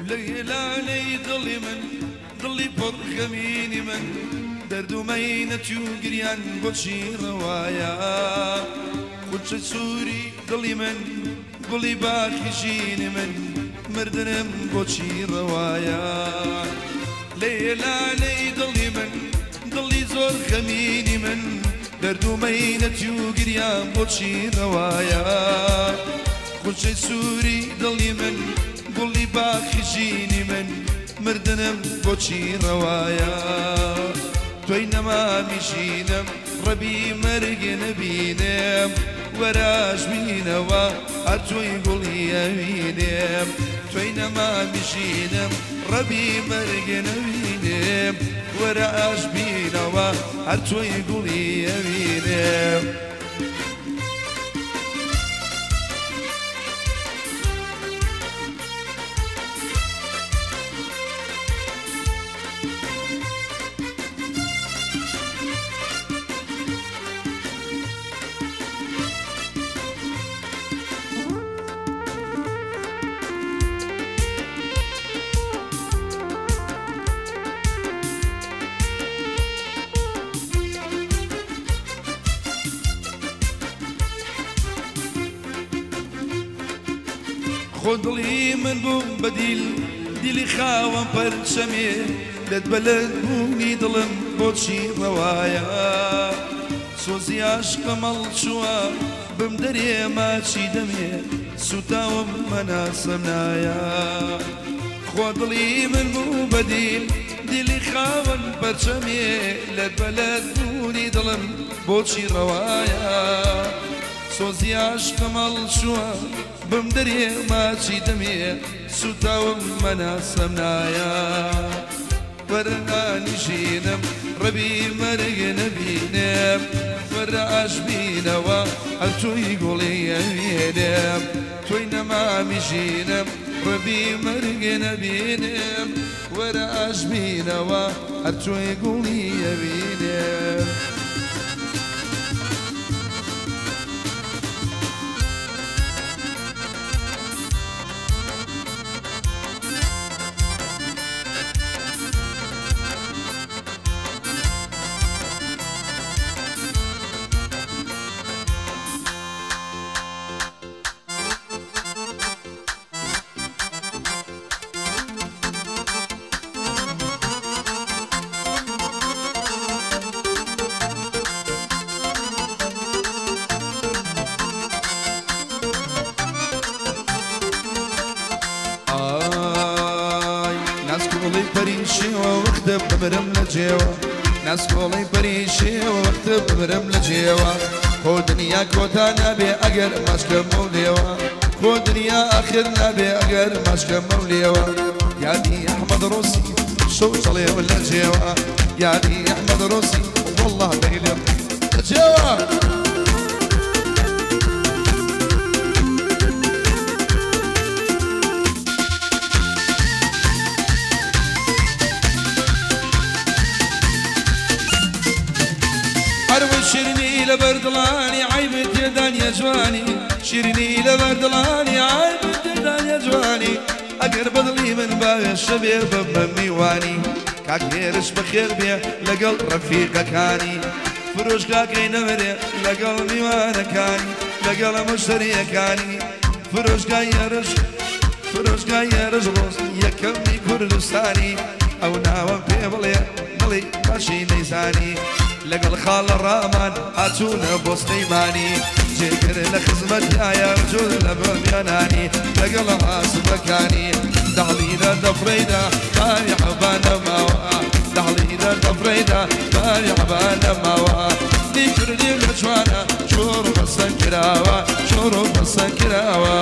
لەیلالەی دڵی من دڵی پڕ خەمینی من دەرد و مەینەت و گریان بۆچی ڕەوایە خونچە سووری دڵی من گوڵی باخی ژینی من مردنم بۆچی ڕەوایە لەیلالەی دڵی من دڵی زۆر خەمینی من دەرد و مەینەت و گریان بۆچی ڕەوایە خونچەی سووری دڵی من گوڵی باخی ژینی من مردنم بۆچی ڕەوایە تۆی نەمامی ژینم ڕەبی مەرگ نەبینم وەراش بینەوە هەر تۆی گوڵی ئەوینم تۆی نەمامی ژینم ڕەبی مەرگ نەبینم وەراش بینەوە هەر تۆی گوڵی ئەوینم. خۆ دڵی من بووم بە دیل دیلی خاوەم پەرچەمێ لەت بەلەند بوونی دڵم بۆچی ڕەوایە سۆزی عاشقم هەڵچووە بم دەرێ ماچی دەمێ سوتاوم مەناسەم نایە خۆ دڵی من بوو بە دیل دیلی خاوەن پەرچەمێ لەت بەلەند بوونی دڵم بۆچی ڕەوایە سۆزی عاشقم هەڵچووە بم دەرێ ماچی دەمێ سوتاوم مەناسەم نایە وەرە ژینم ڕەبی مەرگ نەبینم وەرە ئاش بینەوە هەر تۆی گوڵی ئەوینم تۆی نەمامی ژینم ڕەبی مەرگ نەبینم وەرە ئاش بینەوە هەر تۆی گوڵی ئەوینم. بمرم لە جێوە ناسکۆڵی پەریشێوە وەختە بمرم لە جێوە خۆ دنیا کۆتا نابێ ئەگەر ماچکەمەو لێوە خۆ دنیا ئاخر نابێ ئەگەر ماچکەمەو لێوە یادی ئەحمەد ڕۆسی شەو چڵێوە لە جێوە یادی ئەحمەد ڕۆسی والله دەیلێم لە جێوە. شیرینی لە بەردڵانی عەیبت تێدانیە جوانی شیرینی لە بەردڵانی عەیبت تێدانیە جوانی ئەگەر بەدڵی من باوێشە بێ ببمە میوانی کاک هێرش بەخێر بێ لەگەڵ ڕەفیقەکانی فرۆشگاکەی نەمرێ لەگەڵ میوانەکانی لەگەڵ مشتەریەکانی فرۆشگای هێرش فرۆشگای هێرش ڕۆز یەکەمی کوردستانی ئەو ناوەم پێ بڵێ بڵێ باشی نەیزانی لەگەڵ خاڵە ڕامان هاتوونە بۆ سلەیمانی جێگر لە خزمەتدایە جۆر لە بەمیانانی لەگەڵ عاسبەکانی دەهڵیدە دەفڕێدا باری عەبانە ماوە دەهڵیدە دەفڕێدا باری عەبانە ماوە دی کوردی لە جوانە چۆڕ بەسەر کراوە چۆڕ بەسەر کراوە.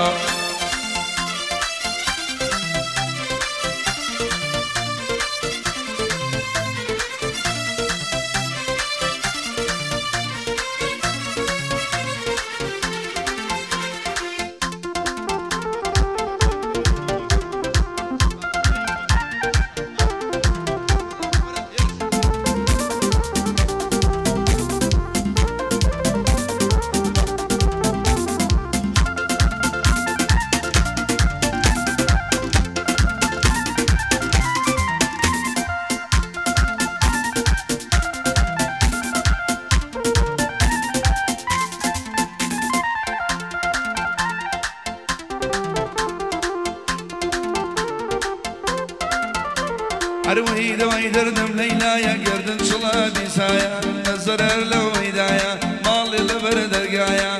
ئەی دەوای دەردم لەیلایە گردن چڵە بیسایە نەزەرەر لەوەیدایە ماڵێ لەبەر دەرگایە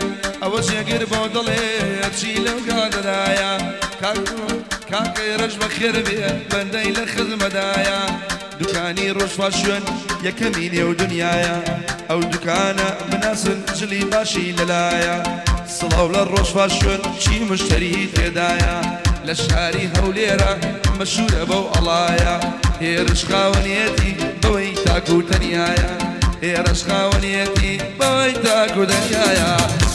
ئەوە جێگر بۆ دڵێ چی لەو گادەدایە کاکەی ڕەش بەخێر بێ بەندەی لە خزمەدایە دوکانی ڕۆژ فاشیۆن یەکەمی نێو دنیایە ئەو دوکانە بناسن جلی باشی لەلایە سڵاو لە ڕۆژ فاشیۆن چی مشتری تێدایە لە شاری هەولێرە مەشهورە بەو ئەڵایە هێرش خاوەنیەتی بەوەی تاک و تەنیایە هێرش خاوەنیەتی بەوەی تاک و تەنیایە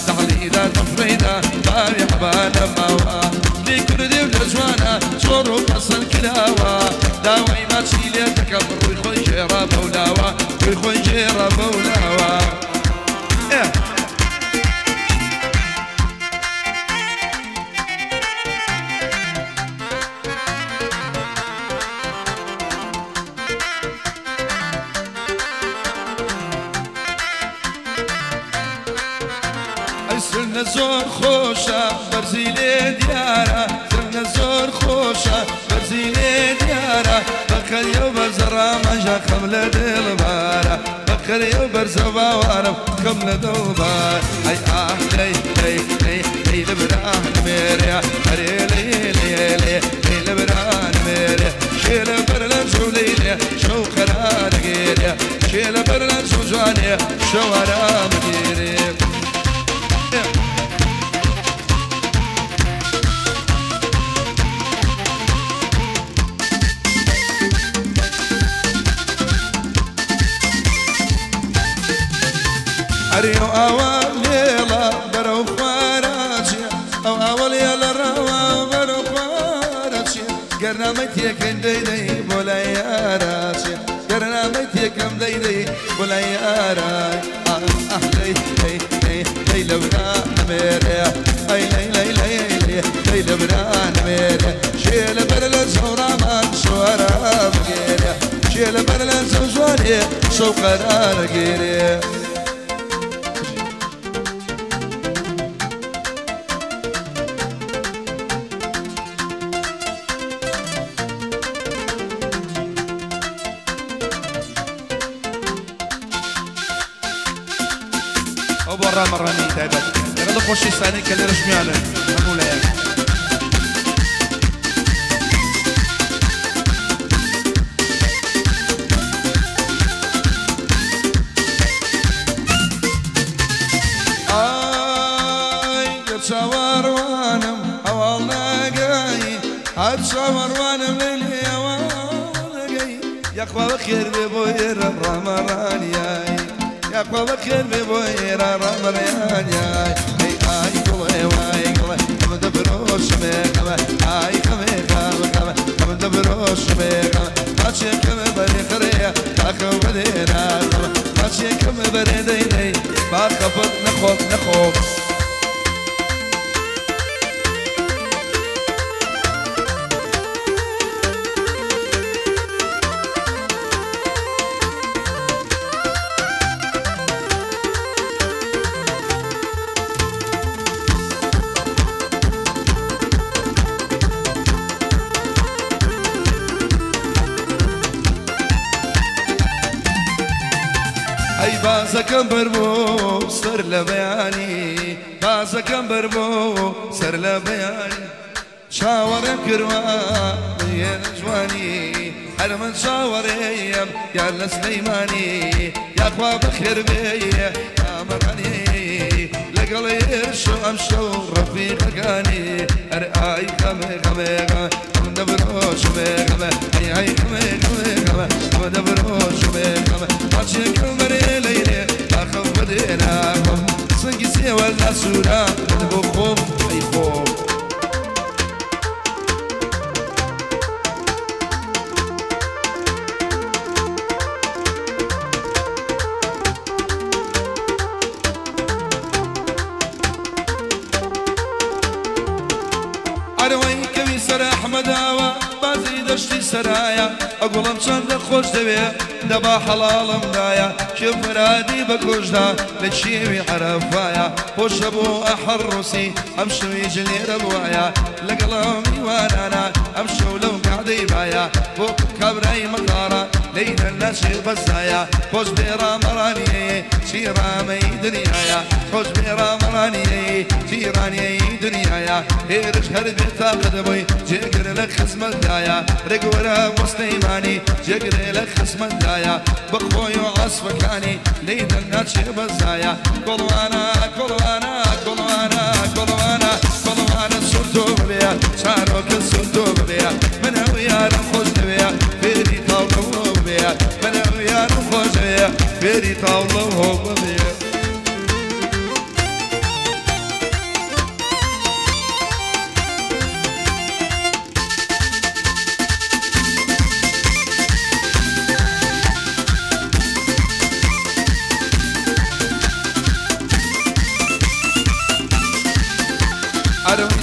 تەعلیدا تەفڕیدا باوی حەبانە ماوە لێ کوردی و لە جوانە چۆڕ و پەسەند کراوە داوای ماچی لێ دەکەم ڕووی خۆی گێڕا بەولاوە ڕووی خۆی گێڕا بەولاوە. سنە زۆر خۆشە بەرزی لێ دیارە سنە زۆر خۆشە بەرزی لێ دیارە بەخەریە و بەرزە ڕامانژە خەم لە دڵبارە بەخەریە و بەرزە باوارم خەم لە دڵبار ئەی ئاه لەی لەی لەی لەی لە بران مێرێ ئەرێ لەی لەی لەی لەی لە بران مێرێ شێ لە بەر لە شەو لەیلێ شەو قەرارەگێرێ شێ لە بەر لە شەو جوانێ شەو ئارامگێرێ. ئەرێ ئاوا لێڵە بەرەو خوارەچێ ئەو ئاوە لێڵە ڕەوە بەرەو خوارەچێ گەرنامەی تێکەم دەیدەی بۆ لای یاراچێ گەرنامەی تێکەم دەیدەی بۆ لای یارای ئاه لەی لەی لەی لەی لە برا نەمێرێ ئەی لەی لەی لەی لەی لەی لە برا نەمێرێ شێ لە بەر لە زەوڕامان شوارە بگێرێ شێ لە بەر لە زەو جوانێ شەو قەرارەگێرێ. ئەو بۆ ڕامەڕانی تایبەت لەگەڵ خۆشەویستانەی کە لێرەش میانن هەموو لایەک. ئای گەر چاوەڕوانم هەواڵ ناگەی هەر چاوەڕوانم لەیلێ هەواڵ نەگەی یاخوا بەخێر بێ بۆ ئێرە ڕامەڕانیای یاخوا بەخێر بێ بۆ ئێرە ڕامەڕانیای ئەی ئای گوڵێ وای گوڵێ خەم دەبرۆشمێ خەمە ئای خەمێ خەمە خەمە خەم دەبرۆشمێ خەمە ماچێکم بەرێ خەرەیە تاخەو بەدێنا خەمە ماچێکم بەرێ دەیدەی با خەفەت نەخۆم نەخۆم. ئەی بازەکەم بەربوو سەر لە بەیانی بازەکەم بەربوو سەر لە بەیانی چاوەڕێم کردووە بێنە جوانی هەر من چاوەڕێیم یان لە سلەیمانی یاخوا بەخێر بێ ئامەڕانی لەگەڵ هێرش و ئەمشەو ڕەفیقەکانی هەر ئای خەمێ خەمێ خەمێ خەم دەبرۆشمێ خەمێ ئەی ئای خەمێ خەمێ خەمێ خەم دەبرۆشمێ خەمێ ماچێکم بەرێ لەیلێ باخەو بەدێنا خەم سنگی سێوە لە سوورە من بۆ خۆم ئەی خۆم. ئەرەوەی کەوی سەر ئەحمەداوە بازی دەشتی سەرایە ئەگوڵم چەندە خۆش دەوێ دەبا حەڵاڵم دایە کێ فەرادی بە کۆشدا لە کێوی عەرەفایە خۆشە بۆ ئەحەڕوسی ئەم شەوی جلێرە بوایە لەگەڵ ئەو میوانانە ئەم شەو لەو قەعدەی بایە بۆ کابرای مەتارە لينا الناشي بزايا خوش بيرامراني شيرامي دنيايا خوش بيرامراني شيراني دنيايا هيرش هربي تاقدبوي جقر لك خصم دايا رقورا مسلماني جقر لك خصم دايا بخوي وعصفكاني لينا الناشي بزايا كلوانا كلوانا كلوانا كلوانا كلوانا سلطو بيا شارك السلطو بيا من ويا خوش بيا فيري طاولو بيا من ويا خوش بيا فيري طاولو بيا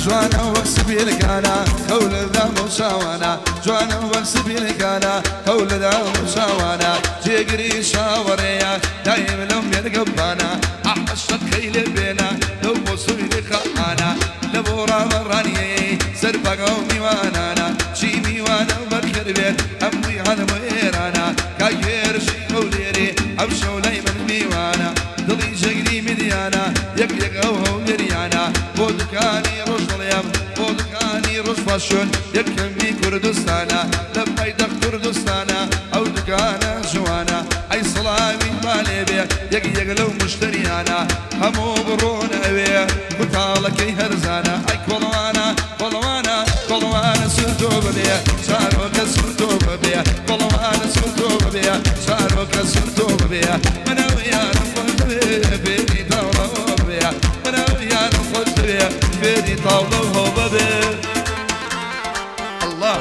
جوانا وەک انا هەولە دام و چاوانە جوانە وەک سبیلەکانە هەولە دام و چاوانە جێگری شاوەڕێیە دایم لەو مێرگەبانە ئەحەشەت خەیلێ بێنە لەو بۆ سووری خەئانە لە بۆ ڕامەڕانیەی سەرپاگە و میوانانە چی میوانە بەخێر بێت هەمووی عەلم و ئێرانە کاگێرشی هەولێرێ ئەم شەو لای من میوانە دڵی جێگری مدیانە یەک یەک ئەو هەولێریانە بۆ دوکانی ڕۆژ دڵیام بۆ دوکانی ڕۆژ فاشۆن یەکەمی کوردستانە لە پایتەخت کوردستانە ئەو دوکانە جوانە ئەی سڵاوی بالێ بێ یەک یەک لەو مشتریانە هەموو بڕۆن ئەوێ کوتاڵەکەی هەرزانە ئەی کۆڵوانە کۆڵوانە کۆڵوانە سوورتۆ ببێ چارۆکە سوورتۆ ببێ کۆڵوانە سوورتۆ ببێ چارۆکە سوورتۆ ببێ منەوە یارم خۆش دەوێ فێری تاوڵەوە ببێ منەوە یارم خۆش دەوێ فێری تاوڵەوە ببێ الله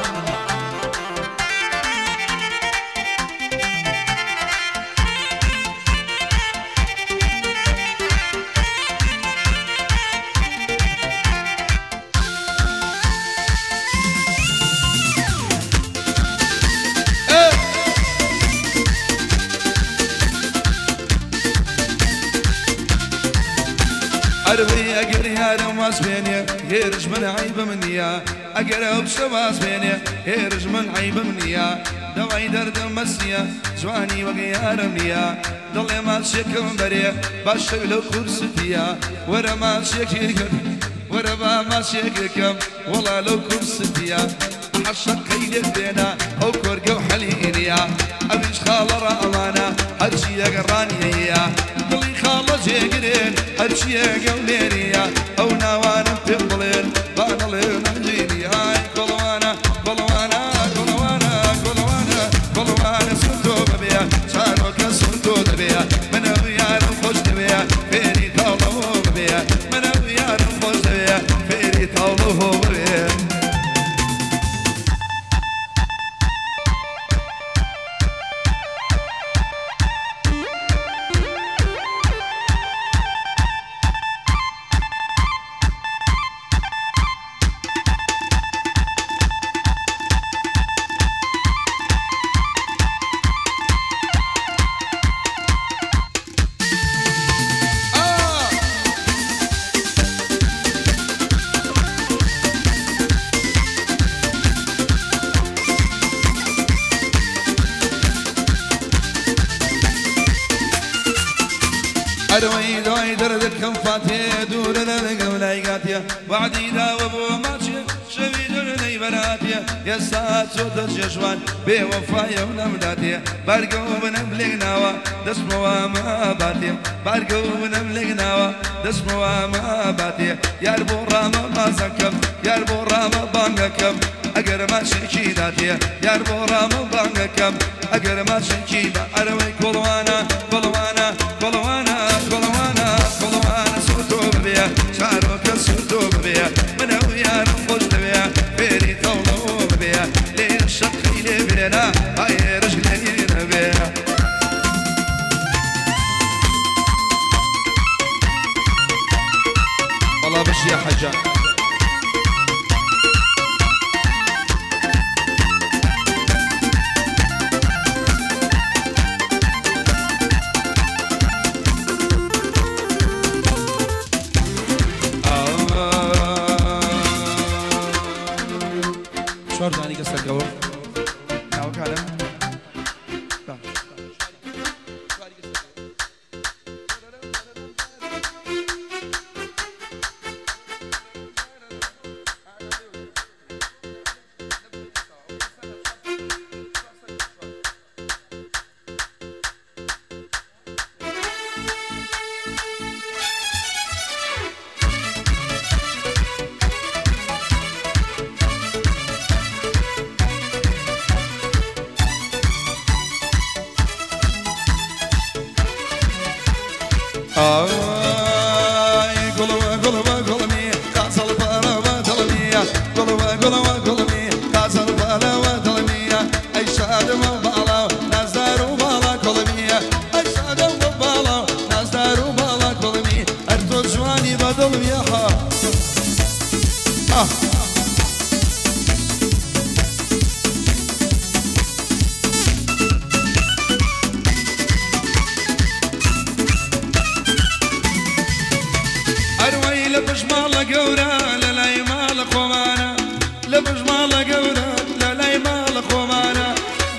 ئەروەی ئەگەر یارم واز بێنێ هێرش من عەیبم نییە ئەگەر ئەو بشە واز بێنێ هێرش من عەیبم نییە دەوای دەردم مەسیە جوانی وەک یارم نییە دڵێ ماچێکم بەرێ باش شەوی لەو کورستیە وەرە ماچێکی کرد وەرە با ماچێکەکەم وەڵا لەو کورستیە حەشەقەی لێ بێنە ئەو کۆرگە و حەلینیە ئەویش خاڵە ڕائەوانە هەرچیەک ڕانیەیە دڵی خاڵە جێگرێن هەرچیەک ئەو لێریە ئەو ناوانم پێ بڵێن با نەڵێن ئەنجینی ئای کۆڵوانە کۆڵوانە کۆڵوانە کۆڵوانە کۆڵوانە سوورتۆ ببێ چارۆکە سوورتۆ دەبێ من ئەو یارم خۆش دەوێ فێری تاوڵەوە ببێ من ئەو یارم خۆش دەوێ فێری تاوڵەوە ببێ ئەروەی دوای دەردەکەم فاتێ دوورە لەگەم لایگاتیە وەعدی داوە بۆ ماچێ شەوی دوورنەی بەراتیە ئێستا چۆتە جێژوان بێوەفایە و نەمداتێ بارگە و بنەم لێک ناوە دەستمەوە ماباتێ بارگە و بنەم لێک ناوە دەستمەوە ماباتێ یار بۆ ڕامە مازەکەم یار بۆ ڕامە بانگەکەم ئەگەر ماچێکی داتێ یار بۆ ڕامە بانگەکەم ئەگەر ماچێکی بە ئەرەوەی کۆڵوانە کۆڵوانە کۆڵوانە کۆڵوانە کۆڵوانە سوورتۆ ببێ چارۆکە سوورتۆ ببێ من ئەو یارم خۆش دەوێ فێری تاوڵەوە ببێ لێ شەقەی لێ بێنە ئایێرش لێ نەبێ والله بشي يا حجة چوار دانی کە سەرکەوە ناوەکانم ئای گوڵەوە گوڵەوە گوڵمی قازەڵ پارەوە دڵمیە گوڵەوە گوڵەوە گوڵمی قازەڵ پارەوە دڵمیە ئەی شادەمە باڵا نازدار و باڵا گوڵمیە ئەی شادەمە باڵا نازدار و باڵا گوڵمی هەر تۆ جوانی بە دڵمیە ها لە گەورە لە لای ماڵە خۆمانە لە پشت ماڵە گەورە لە لای ماڵە خۆمانە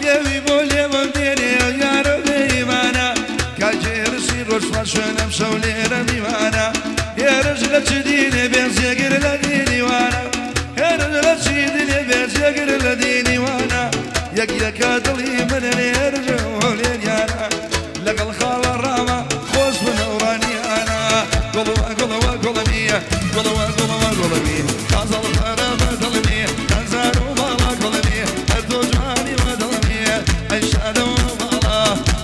دێوی بۆ لێوەم دێنێ یارە بێئیمانە کاجێرشی ڕۆژما شوێنم شەو لێرە میوانە هێرش لە چ دینێ بێ جێگر لە دینیوانە هێرش لە چی دینێ بێ جێگر لە دینیوانە یەک یەکە دڵی منە هێرش هەولێریانە لەگەڵ خاڵە ڕامە خۆش بنەوڕانیانە گوڵەوە گوڵەوە گوڵەمیە گوڵەوە گوڵەوە گوڵەمی قازەڵ پارە بە دڵمی هەزار و باڵا گوڵەمی هەر تۆ جوانی بە دڵمی ئەی شادەمە باڵا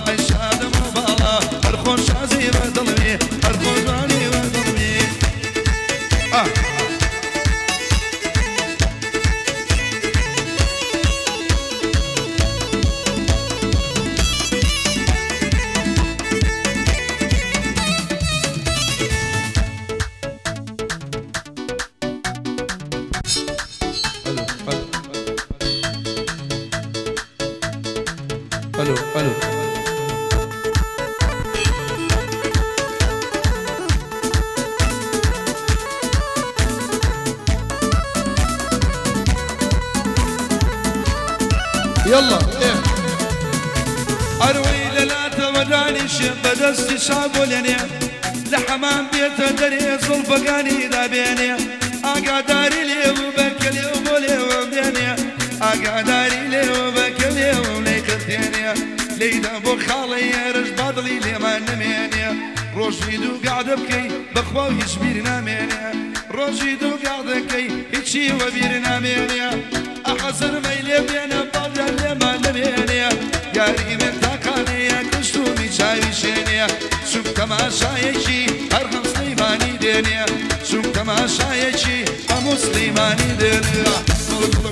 ئەی شادەمە باڵا هەر خۆش شازی بە دڵمی هەر خۆش جوانی بە دڵمی. الو الو يلا اروي لا توداني شب بدستي شابولني لحمام بيت دري زلفقاني دابيني اقاداري لي وبكلي وبولي وبيني اقاداري لي وبكلي ولي كتيني ليدا بو خالي رج باضلي لي ما نميني روجي دو قاعد بكي بخوا هيش بير ناميني روجي دو قاعد بكي هيشي وبير ناميني احزر ميلي بينا باضل لي ما نميني ياري من تاقاني كشتومي شاوي شيني سوق تماشايشي هرهم سليماني ديني سوق تماشايشي همو سليماني ديني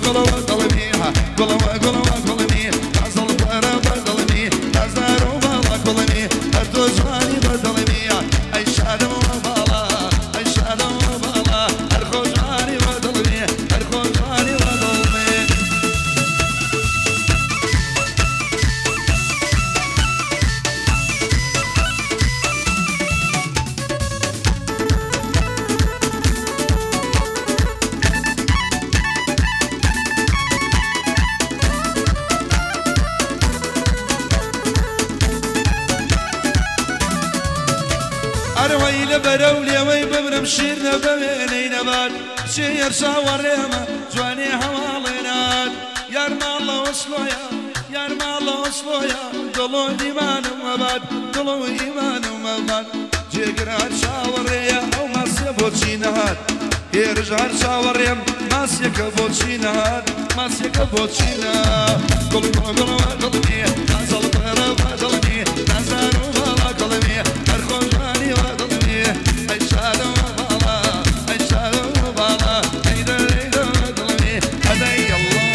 قلوة قلوة قلوة قلوة قلمي عزل طيرة بدلمي أزار وبالا قلمي الدوزواني بدلمي أي شادم وبالا أي شادم وبالا الخوجاني بدلمي الخوجاني بدلمي. ئەروەی لە بەرەو لێوەی بمرم شیر نەبەوێنەی نەبات شێر چاوەڕێمە جوانێ هەواڵێنات یار ماڵە وەسلۆیە یار ماڵە وەسلۆیە دڵۆ ئیمانم مەبات دڵۆ ئیمانم مەبات جێگر هەر چاوەڕێیە ئەو ماسیە بۆچی نەهات هێرش هەر چاوەڕێم ماسیەکە بۆچی نەهات ماسیەکە بۆچی نەهات گوڵ گوڵەوە دڵمی ئازەڵ پەرە بە دڵمی نازار و باڵا گوڵمی هەر خۆشانی وە دڵمی ئەی شادەمە باڵا ئەی شادەمە باڵا ئەی دەرەی دڵمی ئەدەی ئەڵڵا.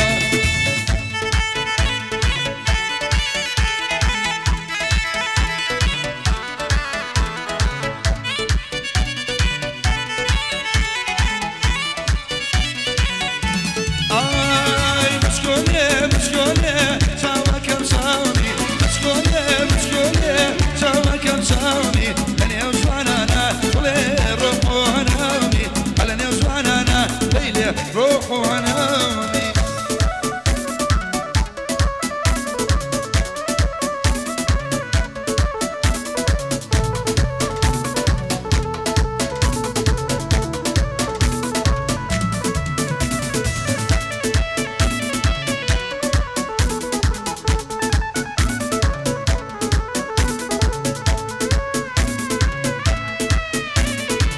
ئای بچکۆلێ بچکۆلێ چاوەکەم چاومی بچکۆلێ بچکۆلێ چاوەکەم چاومی لەنێو جوانانە بڵێ ڕۆح و هەناومی لەنێو جوانانە لەیلێ ڕۆح و هەناومی.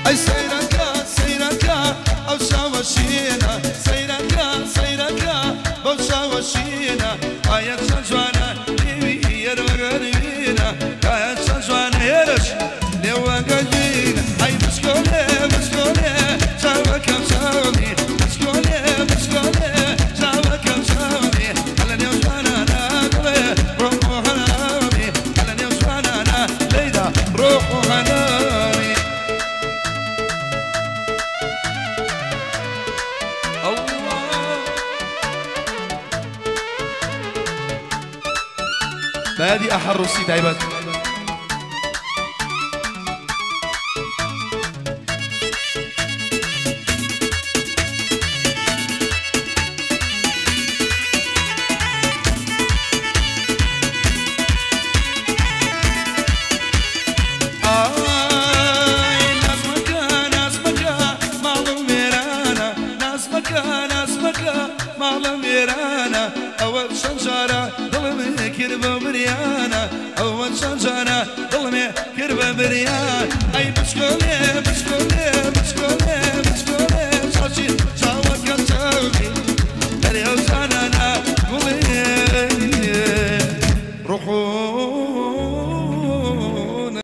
ئەی سەیرەکە سەیرەکە ئەو چاوەشینە سەیرەکە سەیرەکە بەو چاوەشینە ئایا چەند جوانە لێوی یەرمەگەربینە ئایا چەند جوانە هێرش لێوەگە بەیادی ئەحەڕوسی تایبەت. ئەوە چەند جارە دڵمێ کرد بە بریان. ئەی بچکۆلێ